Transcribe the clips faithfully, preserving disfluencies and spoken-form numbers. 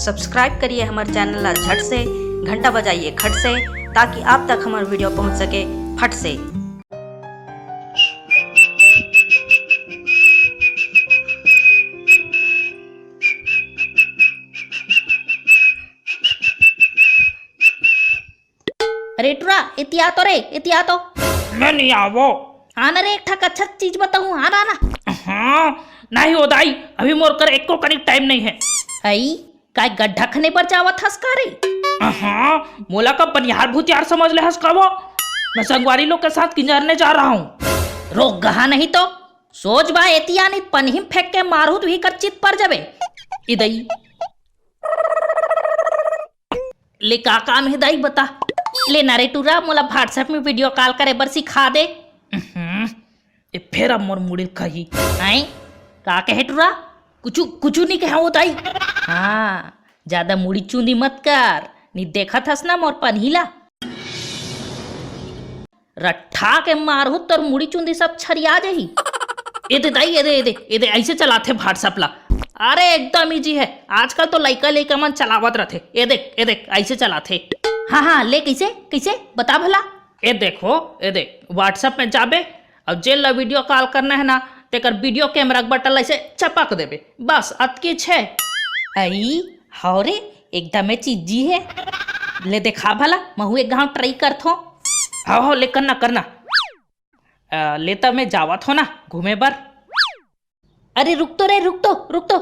Subscribe करिए हमर channel ला झट से, घंटा बजाइए खट से, ताकि आप तक हमर वीडियो पहुंच सके फट से। अरे टुरा, एती आ तो रे, एती आ तो। मैं नहीं आवो। आ ना रे, एक ठक अच्छा चीज बताऊं, आ ना, आ ना। हाँ, नहीं हो दाई, अभी मोर कर एको कनिक टाइम नहीं है। हई, काय गड्ढा खने बर जावत हस का रे? हाँ, मोला का बनिहार भूतिहार समझ ले हस का वो? मैं संगवारी लोग के साथ किंजरने जा रहा हूँ। रोक गहा नहीं तो। सोच बा एती आ, नहीं पनही म फेंक के मारहूं त ही कर चित पर जबे। इदई। ले का काम हे दाई बता। ले ना रे टुरा, मोला WhatsApp में वीडियो कॉल करे बर सिखा दे। उहुं, ए फेर अब मोर मुड़ी ल खाही। आय? का कहे टुरा? कुछु, कुछु नहीं कहे वो दाई। हाँ, ज्यादा मुड़ी चूंदी मत कर, नहीं देखत हस ना मोर पनही ला। रट्ठा के मारहूं तोर मुड़ी चुंदी सब छरिया जाही। ए दे दाई, ए दे, ए दे, ए दे, ऐसे चलाथे WhatsApp ला। अरे एकदम ईजी है, आजकल तो लइका लइका मन चलावत रथे। ए देख, ए देख, ऐसे चलाथे। हाँ हाँ, ले कैसे, कैसे बता भला। ए देखो, ए देख, WhatsApp में जाबे, अब जेन ला वीडियो कॉल करना है ना, तेकर वीडियो कैमरा के बटन ला ऐसे चपक देबे, बस अतकी छे। आई, हव रे, एकदमे चीजी हे। ले देखा भला, महू एक घाव ट्राई करथो। हव हव, ले करना करना। अ, ले त मैं जावत हो ना घूमे बर। अरे रुक तो रे, रुक तो, रुक तो।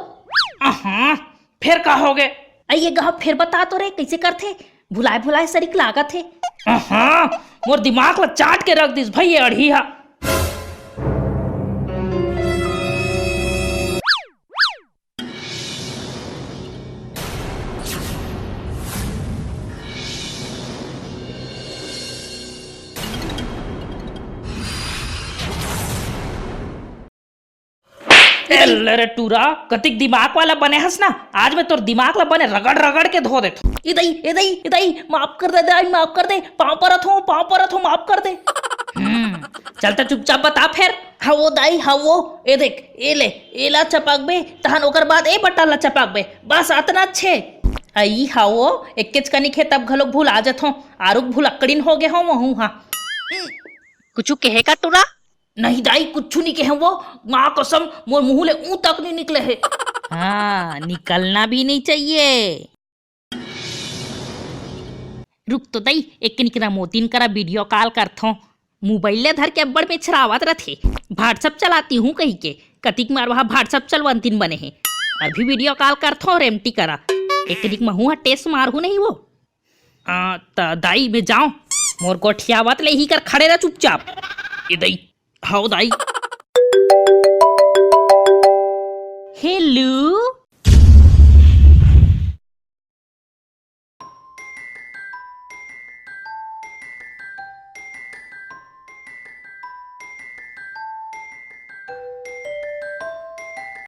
अहाँ, फेर का होगे? अई ये घाव फेर बता तो रे, कैसे करथे? भुलाए भुलाए सरीक लागत हे। अहाँ, मोर दिमाग ला चाट के रख दिस भई ये अड़ही हा। ए ले रे टूरा, कतिक दिमाग वाला बने हस ना, आज मैं तोर दिमाग ला बने रगड़ रगड़ के धो देथों। ए दई, ए दई, ए दई, माफ कर दे दाई, माफ कर दे, पाँव परत हों, पाँव परत हों, माफ कर दे। हम्म, चल त चुपचाप बता फेर। हाँ वो दाई, हाँ वो, ए देख, ए ले, एला चपकबे, तहन ओकर बाद ए बटन ला चपकबे, बस अतना छे। अई हाँ वो, एकेच कनिक हे तब घलोक भुला जथों, आरुग भुलक्कड़िन होगे हों महूँ हाँ। कुछु कहे का टूरा? नहीं दाई, कुछु नहीं कहे वो, माँ कसम, मोर मुँह ले ऊँ तक नहीं निकले हे। हाँ, निकलना भी नहीं चाहिए। रुक तो दई, एक निकरा मोतिन करा वीडियो कॉल करथों। मोबाइल ले धर के अब्बड़ मेछरावत रथे। WhatsApp चलाती हूँ कही के, कतिक मार वहाँ WhatsApp चलवंतिन बने हे। अभी वीडियो कॉल करथों रेमटी करा। एक निक महू हा टेस्ट मारहूँ नहीं वो। आ, त दाई मैं जाओं, मोर गोठियावत ले ही कर खड़े रह चुपचाप। ए दाई, हव दाई। हेलो,